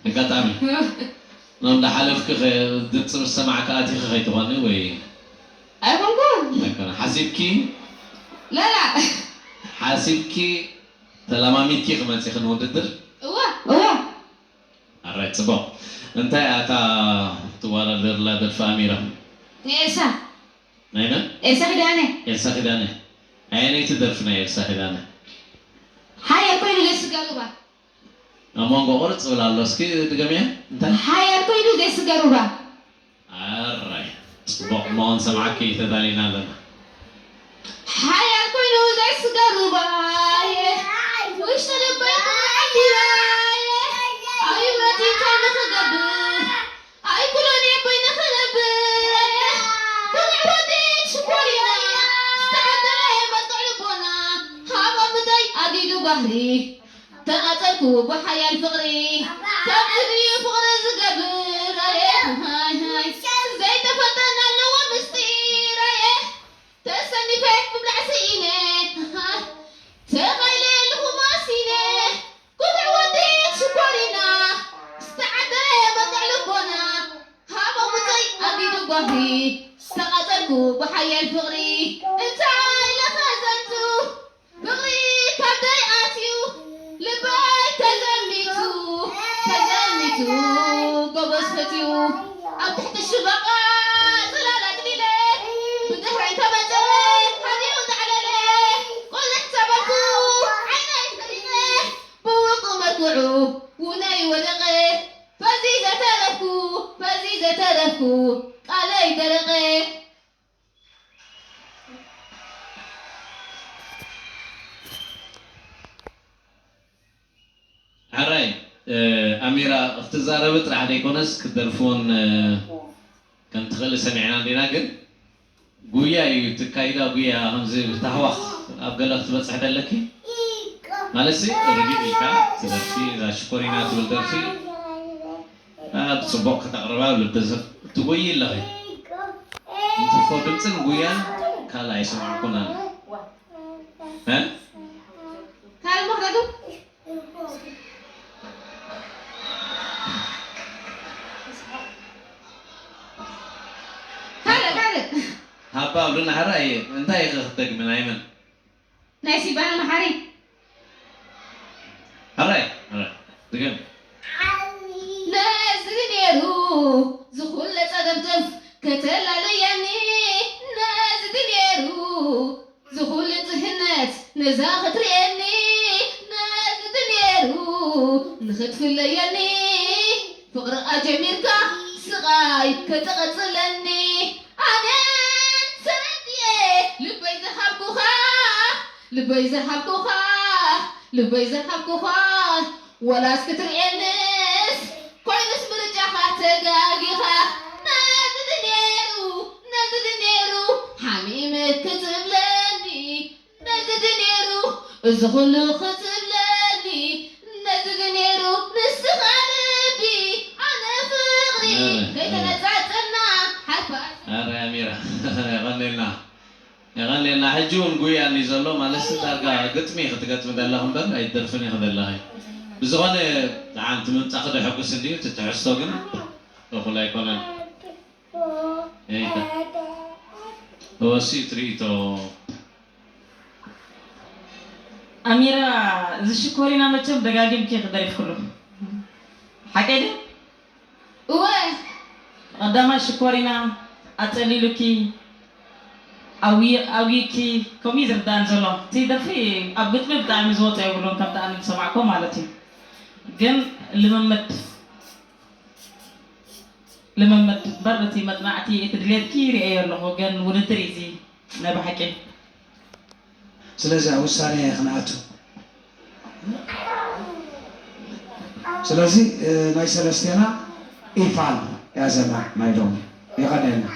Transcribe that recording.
ኣጋጣሚ ኖ እንዳሓለፍኪ ኸ-፣ ድምፂ ምስ ሰማዕኪ ኣቲኺ ኸይትኾኒ ወይ ኣይኮንኩን። ኣይኮነ። ሓሲብኪ? ላላ። ሓሲብኪ ተለማሚድኪ ክመፂኺ ንውድድር? እዋ። እዋ። ኣራይ፣ ፅቡቕ። እንታይ እያ እታ ትወዳደርላ ደርፊ ኣሚራ? ናይ ኤልሳ። ናይ መን? ኤልሳ ኪዳነ። ኤልሳ ኪዳነ። ኣየነይቲ ደርፊ ናይ ኤልሳ ኪዳነ? ሓያል ኮይኑ ደስ ገሩባ። ኣብ መንጎ ቁርፅ ዝብል ኣሎ። እስኪ ድገምያ። እንታይ? ሓያል ኮይኑ ዘይስገር ሩባ። ኣራይ፣ ፅቡቕ እሞ ክንሰምዓኪ ተዳሊና ኣለና። ሓያል ኮይኑ ዘይስገር ሩባየ፣ ውሽጢ ልበይ ኩሉ ዓቢራየ፣ ኣዩ መቲታ ንኽገብር፣ ኣይኩሎን እየ ኮይነ ክነብር፣ ኩርዕ ወዲ ሽኮሪና፣ ዝተዓደለ መርትዕ ልቦና፣ ሃባ ምድረይ ኣጊዱ ባህሪ። ተቓጸልኩ ብሓያል ፍቕሪ፣ ካብ ዝብዩ ፍቕሪ ዝገብር፣ ኣየ፣ ሃይ፣ ሃይ። ዘይተፈልጠን ኣለዎ ምስጢር፣ ኣየ። ተሰኒፈ ምብላዕ ስኢነ፣ ሃይ። ተኻይለ ኣለኹ ማሲነ፣ ኩርዕ ወዲ ሽኮሪና፣ ዝተዓደለ መርትዕ ልቦና፣ ሃባ ምድረይ ኣጊዱ ባህሪ። ዝተቓጸልኩ ብሓያል ፍቕሪ፣ እንታይ ኢለ ከዘንቱ? ፍቕሪ ካብ ደይ ኣትዩ፣ ልበይ ተዘሚቱ፣ ተዘሚቱ፣ ጎበዝ ፈትዩ። ኣብ ትሕቲ ሽበቓ ጽላል ኣጽሊለ፣ ብድሕረይ ተመጸ፣ ሃዲኡ እንዳዕለለ። ቆልሕ ጸበልኩ፣ ዓይነይ ፈሪቐ፣ ብውቁ መልክዑ ውነይ ወደቐ። ፈዚዘ ተረፍኩ፣ ፈዚዘ ተረፍኩ፣ ቃለይ ደረቐ። ሕራይ፣ እ፣ ኣሚራ ክትዛረቢ ጥራሕ ዘይኮነስ ክትደርፊ እውን፣ እ፣ ከም ትኽእሊ ሰሚዕና እንዲና፣ ግን ጉያ እዩ ትካይዳ፣ ጉያ ከምዚ ብታህዋኽ ኣብ ገለ ክትበጽሕ ደለኪ ማለትሲ ርግእ ኢልካ ትደርፊ፣ እዛ ሽኮሪና ትብል ደርፊ ኣብ ጽቡቕ ከተቕርባ ኣብ ልቢ ዝ-፣ ትጎዪ ኣለኺ። እንትርፎ ድምጽን ጉያን ካልእ ኣይሰማዕኩን ኣነ። እ? ካልእ መኽደዱ? ካልእ፣ ካልእ። ሃባ ኣብሉና ሕራይ፣ እንታይ ኢኺ ክትደግሚ ናይ መን? ናይ ሲባና መሓሪ። ሕራይ፣ ሕራይ፣ ድገም። ነዚ ነይሩ ዝኹለ ጸገምገም ከተላልየኒ፣ ነዚ ነይሩ ዝኹሉ ድህነት ነዛ ክትርእየኒ፣ ነዚ ነይሩ ንኽትፍለየኒ፣ ፍቕሪ ኣጀሚርካ ስቓይ ከተቐጽለኒ። ኣነ ተረዲኤ ልበይ ዝሃብኩኻ፣ ልበይ ዝሃብኩኻ፣ ልበይ ዝሃብኩኻ፣ ወላስ ክትርእየንስ ኮይኑስ ምርጫኻ ተጋጊኻ። ነዚ ድኔሩ፣ ነዚ ድኔሩ ሓሚመ ክትብለኒ፣ ነዚ ድኔሩ እዚ ኩሉ ክትብለኒ፣ ነዚ ድኔሩ ንስኻ ልቢ ኣነ ፍቕሪ ኣረ፣ ከይተነጻጸልና ሓፋሽ። ኣረ ኣሚራ፣ የቐኔልና። የቐኔልና። ሕጂ እውን ጉያ እንድዩ ዘሎ፣ ማለትሲ ዳርጋ ግጥሚ ክትገጥሚ ዘለኺ እምበር ኣይትደርፍን ኢኺ ዘለኺ። ብዝኾነ፣ ደሓን እቲ ምምጻእኺ ዶ የሐጉስ እንድዩ፣ እቲ ትሕዝቶ ግን እኹል ኣይኮነን። እይታ። ተወሲኡ ትርኢቶ። ኣሚራ፣ እዚ ሽኮሪና መቸም ደጋጊምኪ ክደሪፍክሉ። ሓቀይ ድዩ? እወ። ቀዳማይ ሽኮሪና ኣጸሊሉኪ፣ ኣውይ-፣ ኣውይኪ፣ ከምኡ እዩ ዝርዳእኒ ዘሎ። እቲ ደርፊ ኣብ ግጥሚ ብጣዕሚ ዝወጸ የብሉን፣ ከምቲ ኣነ ዝሰማዕኮ ማለት እዩ። ግን ልምምድ፣ ልምምድ እምበር፣ እቲ መጽናዕቲ፣ እቲ ድሌትኪ ይርእዮ ኣለኹ፣ ግን ውድድር እዩ እዚ ናይ ብሓቂ። ስለዚ ኣብ ውሳኔ ክንኣቱ። ስለዚ፣ እ፣ ናይ ሰለስቴና ኢፋል እያ ዘላ ናይ ሎሚ። የቐንየልና።